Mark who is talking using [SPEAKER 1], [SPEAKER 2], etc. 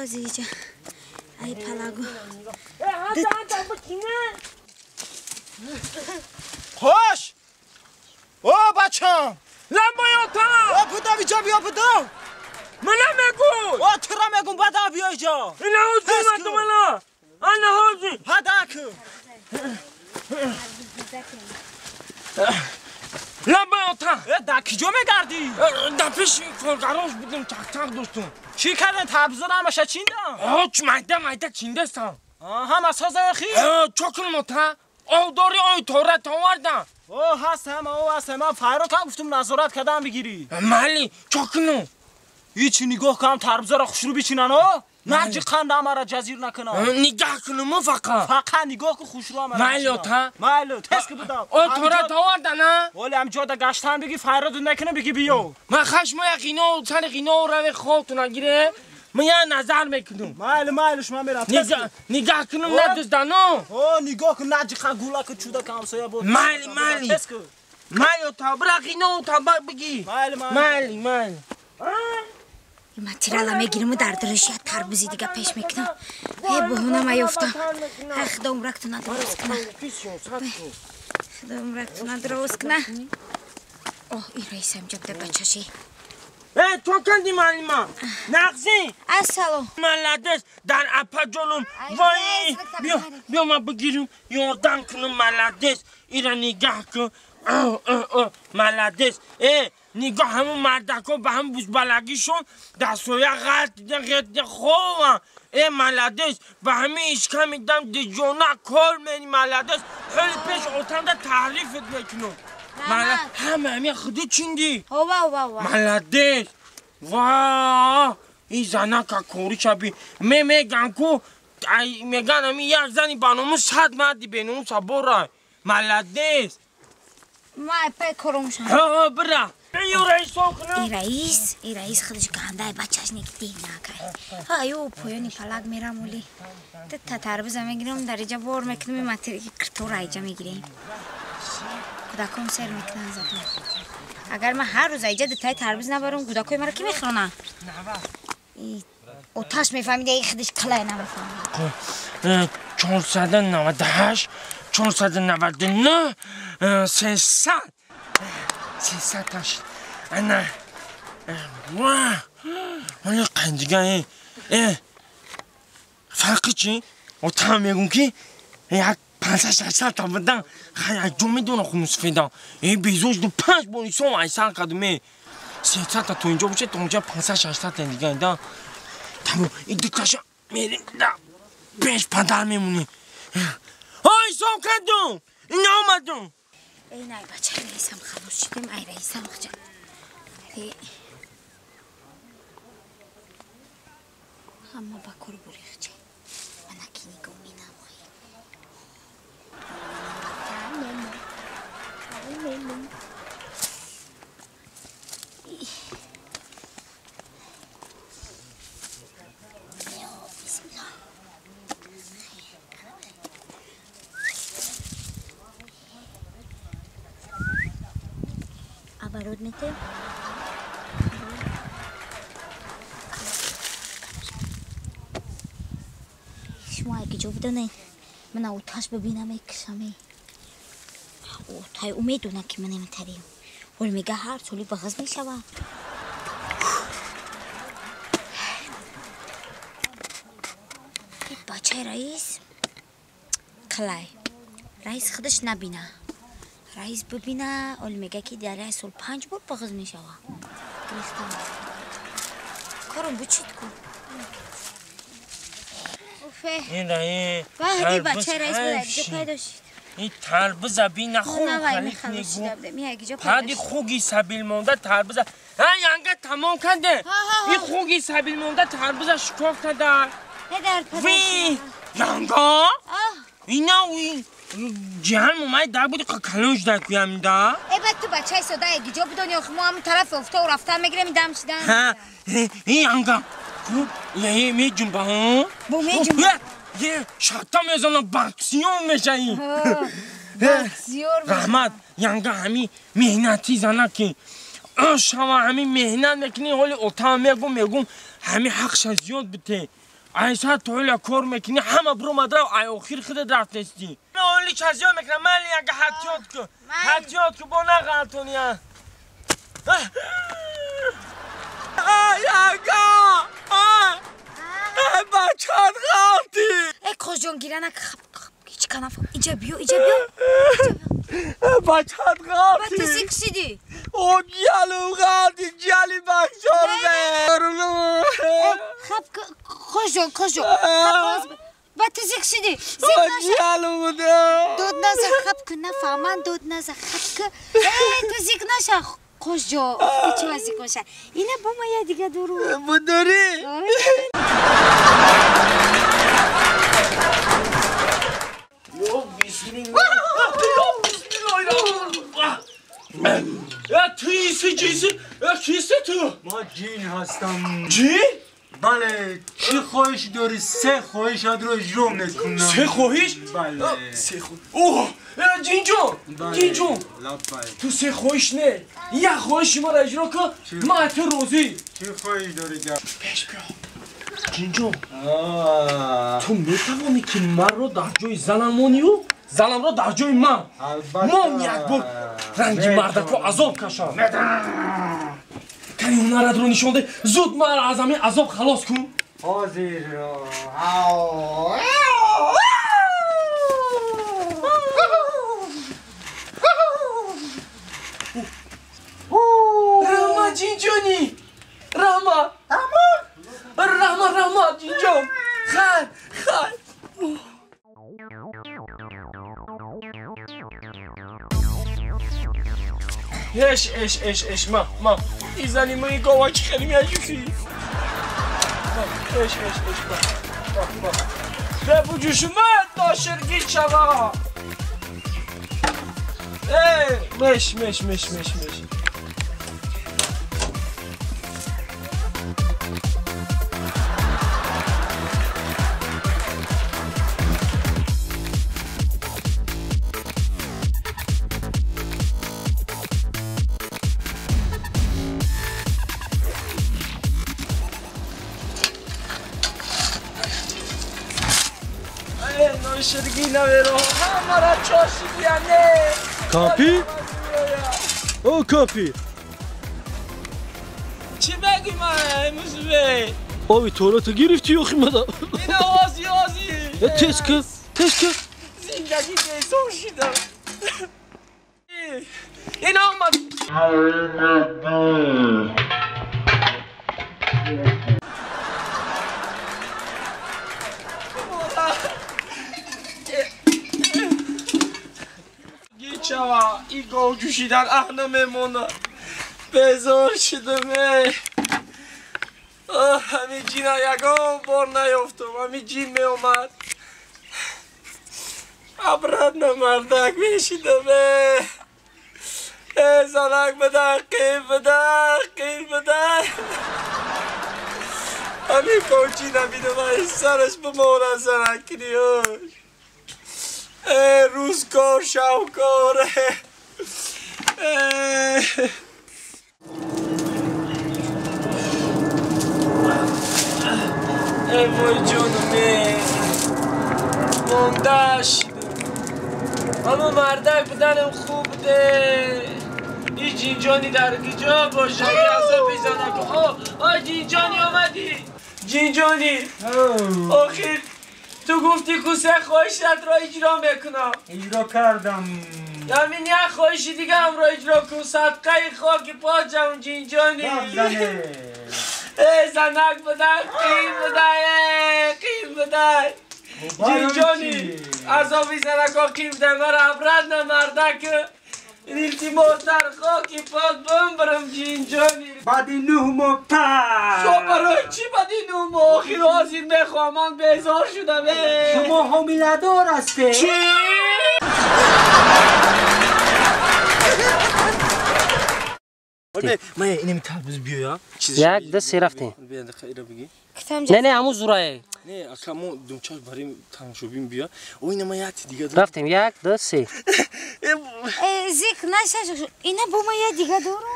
[SPEAKER 1] Озиҷа. Ай палагу.
[SPEAKER 2] Хош! О, бачам!
[SPEAKER 3] Ламбои отам!
[SPEAKER 2] О, будам иҷо биё будам!
[SPEAKER 3] Мана мегӯй!
[SPEAKER 2] О, тура мегум, бадам биё иҷо!
[SPEAKER 3] Ина ҳозир мана! Ана ҳозир!
[SPEAKER 2] Ҳадак!
[SPEAKER 3] Ламбои отам!
[SPEAKER 2] Э, дар киҷо мегардӣ?
[SPEAKER 3] Дар пеши коргарош будам, тақ-тақ доштум.
[SPEAKER 2] Чӣ кардем? Тарбузо ҳамаша чиндам?
[SPEAKER 3] Ҳо, майда майда чиндастам.
[SPEAKER 2] Ҳама соза хи?
[SPEAKER 3] Чо кунам ота? Овдори ой тора товардам.
[SPEAKER 2] О, ҳаст ҳама, о ҳаст ҳама. Файротам гуфтум назорат кардам бигирӣ.
[SPEAKER 3] Майли, чо кунам?
[SPEAKER 2] Ҳичи нигоҳ кунам тарбузаро хушрӯ бичинан, о? Нарҷи қанд ҳамаро ҷазир накунам.
[SPEAKER 3] Нигоҳ кунам фақат.
[SPEAKER 2] Фақат нигоҳ кун хушрӯ ҳамаро.
[SPEAKER 3] Майли ота.
[SPEAKER 2] Майли, тез ки будам.
[SPEAKER 3] Ой тора товардан, а?
[SPEAKER 2] Оли ҳам ҷода гаштан биги, файроду накунам биги биё.
[SPEAKER 3] Ман хашмоя қино, сари қино раве хобтуна гире. Ман я назар мекунам.
[SPEAKER 2] Майли, майлиш ман мерам.
[SPEAKER 3] Нигоҳ кунам надуздану.
[SPEAKER 2] О, нигоҳ кун нарҷи қанд гулаку чуда камсоя буд.
[SPEAKER 3] Майли, майли. Майли ота, бира қино ота биги.
[SPEAKER 2] Майли, майли.
[SPEAKER 3] Майли, майли.
[SPEAKER 1] Ман тирала мегирим дар дилаш як тарбузи дига пеш мекунам. Э, баҳона маёфтам. Ҳай, худо умрактона дуруст куна. Худо умрактона дуруст куна. Оҳ, ин раисам ҷо буда бачаши.
[SPEAKER 3] Э, то кандӣ маълима? Нағзӣ?
[SPEAKER 1] Ассалом.
[SPEAKER 3] Маладес, дар апа ҷонум. Вой, биё, биё ман бигирим, ёрдам кунам, маладес. Ира нигаҳ кун. Маладес. Э, нигоҳ ҳамун мардако ба ҳам бузбалагишон дастҳоя ғалтида ғетида хован. Э, маладес, ба ҳамин ишка мидам диҷона кор мени маладес. Ҳоли пеш отанда таърифат мекунам. Ҳама ҳамин худи чиндӣ.
[SPEAKER 1] Ова, ова, ова.
[SPEAKER 3] Маладес. Ва, ин занака кори шаби. Меган ку, меган ҳамин як зани ба ному 100 марди беномуса борай. Маладес.
[SPEAKER 1] Ма пай корумшам.
[SPEAKER 3] Ҳа, бира.
[SPEAKER 1] Ин раис, ин раис худаш гандай бачаш неки динакай. Ҳа, ё поёни палак мерам оли. Та тарбуза мегирам, дар иҷа бор мекунам, материки киртора иҷа мегирем. Кӯдакон сер мекунанд зато. Агар ман ҳар рӯз иҷа дутаи тарбуз набарам, кӯдакои маро ки мехӯронанд? Оташ мефаҳмида, ин худаш қалай намефаҳмида.
[SPEAKER 3] 498, 499, 300. 300 ташид. Ана. Ва. Оли қандига э. Фарқи чи? Отам мегум ки як 500-600 та будан. Хай аҷо медонам хунусфеда. Э безош ду панҷ бор исом айсан кардум э. 300 та то инҷо бошад, то онҷа 500-600 та дига да. Тамом, ин дуташа мерим да. Пеш падар мемонем. Ой, исом кардум. Ина омадум.
[SPEAKER 1] Эй, най бача, раисам халос шудем, ай раисам хҷа. Ҳама ба кор бурихча. Мана ки нигоҳ менамоӣ. Бисмиллоҳ. Оборот метем. Шумо ҷо бидонед, ман оташ бибинам мекушаме. Отай ӯ медонад ки ман наметарем. Ҳол мега ҳар соли бағаз мешавад. Бачаи раис қалай. Раис худаш набина. Раис бибина, ол мега ки дар як сол 5 бор бағаз мешавад. Гирифтам. Кором бучид ку.
[SPEAKER 3] Ин раи.
[SPEAKER 1] Ваҳди бачаи раис буда, ҷо пайдо шид.
[SPEAKER 3] Ин тарбуза бина хуб халик нигу. Ҳади хуги сабил монда тарбуза. Ҳа, янга тамом карде. Ин хуги сабил монда тарбуза шикоф карда. Ви, янга? Ина уи ҷиҳан момаи дар буди калон шуда куям да.
[SPEAKER 1] Э, бад ту бачаи сода ҷо бидони, охи мо ҳамун тарафи офтоб рафтан мегирем, дам шидан.
[SPEAKER 3] Ҳа, ин янга. Е, меҷунба, ҳо?
[SPEAKER 1] Бо меҷунба.
[SPEAKER 3] Е, шатта мезанам, боксёр мешаи.
[SPEAKER 1] Боксёр.
[SPEAKER 3] Раҳмат, янга ҳами меҳнати зана ки шава ҳами меҳнат мекунӣ, ҳоли отам мегум, ҳами ҳақша зиёд бите. Ай саат тоила кор мекунӣ, ҳама биромад рав, ай охир худат рафтестӣ. Оли чазиё мекунам, майли яка ҳаттиёт ку. Ҳаттиёт ку, бо нағалтония. Ай, ага! Ай! Ай, бачат ғалтӣ!
[SPEAKER 1] Эй, Қошҷон, гиранак, ҳеч канаф. Иҷа биё, иҷа биё.
[SPEAKER 3] Бачат ғалтӣ!
[SPEAKER 1] Ба ту зик шидӣ?
[SPEAKER 3] О, ҷалу ғалтӣ, ҷали бачор бе!
[SPEAKER 1] Хаб, Қошҷон, Қошҷон, хаб, ба ту зик шидӣ? Зик наша.
[SPEAKER 3] Ҷалу буда!
[SPEAKER 1] Дод наза, хаб ку, нафаҳман, дод наза, хаб ку. Эй, ту зик наша, Қошҷон, чӣ вазик маша. Ина бо ма я дига дору.
[SPEAKER 3] Будорӣ? Ё бисмиллоҳ! Ё бисмиллоҳ! Я ту ҷиси, я кисти ту?
[SPEAKER 4] Ма ҷин ҳастам.
[SPEAKER 3] Ҷин?
[SPEAKER 4] Бале, чӣ хоҳиш дорӣ? Се хоҳишатро иҷро мекунам.
[SPEAKER 3] Се хоҳиш?
[SPEAKER 4] Бале.
[SPEAKER 3] Се хоҳиш. Оҳ, ҷинҷон, ҷинҷон. Ту се хоҳиш не, як хоҳиши маро иҷро кун, ман аз ту розӣ.
[SPEAKER 4] Чӣ хоҳиш дорӣ гап?
[SPEAKER 3] Пеш биё. Ҷинҷон, ту метавонӣ ки маро дар ҷои занам монию занамро дар ҷои ман. Мон як бор ранги мардако азоб кашам. Кани ҳунаратро нишон де, зуд маро аз ҳамин азоб халос кун.
[SPEAKER 4] Ҳозир.
[SPEAKER 3] Раҳмат, ҷинҷонӣ, раҳмат, раҳмат, раҳмат, ҷинҷон. Хайр, хайр. Эш, эш, эш, эш, ма, ма. И зани мои говачи хели меҷӯшӣ. Эш, эш, эш, ма, ма, ма. Бебуҷӯшума ноширгӣ шава. Эй, меш, меш, меш, меш, меш.
[SPEAKER 2] Кампир? О, кампир!
[SPEAKER 3] Чӣ бегӯй ман, мусбе?
[SPEAKER 2] Оби туалета гирифтӣ ё химада?
[SPEAKER 3] Ина ози, ози!
[SPEAKER 2] Тез ки, тез ки!
[SPEAKER 3] Зиндагӣ безор шидам. Ина омад. Чава, и гов ҷӯшидан аҳ намемонад. Безор шидам, эй. Ҳамин ҷина ягон бор наёфтум, ҳамин ҷин меомад. Обратно мардак мешидам, эй. Эй, занак бидар, қир бидар, қир бидар. Ҳамин говҷина бинам, сараш бимонад занаккиниёш. Рӯзкор, шавкор. Эй, вой ҷонум, монда шидам. Аммо мардак буданам хуб буде. Ин ҷинҷони дар куҷо бошад? Азоби занак. О, ҷинҷони омадӣ. Ҷинҷони, охир ту гуфтӣ ку се хоҳишатро иҷро мекунам.
[SPEAKER 4] Иҷро кардам.
[SPEAKER 3] Ҳамин як хоҳиши дигаамро иҷро кун. Садқаи хоки поҷам, ҷинҷонӣ. Эй, занак будан қин будай, қин будай. Ҷинҷонӣ, азоби занако қин будай. Маро обратно мардак илтимос дар хоки пот бимбирам, ҷинҷонӣ.
[SPEAKER 4] Баъди 9 моҳ па.
[SPEAKER 3] Шо барои чӣ баъди 9 моҳ? Охир ҳозир мехоҳам, ман безор шудам.
[SPEAKER 4] Шумо ҳомиладор ҳастед?
[SPEAKER 3] Чӣ?
[SPEAKER 2] Ман инами тарбуз биёя.
[SPEAKER 5] Як, ду, се рафтем. Не, не, ҳамун зурае.
[SPEAKER 2] Не, ака мо думчаш барои тамошобин биё. О, ина ман як дига.
[SPEAKER 5] Рафтем, як, ду, се.
[SPEAKER 1] Зик наша, ина бо ма я дига дору.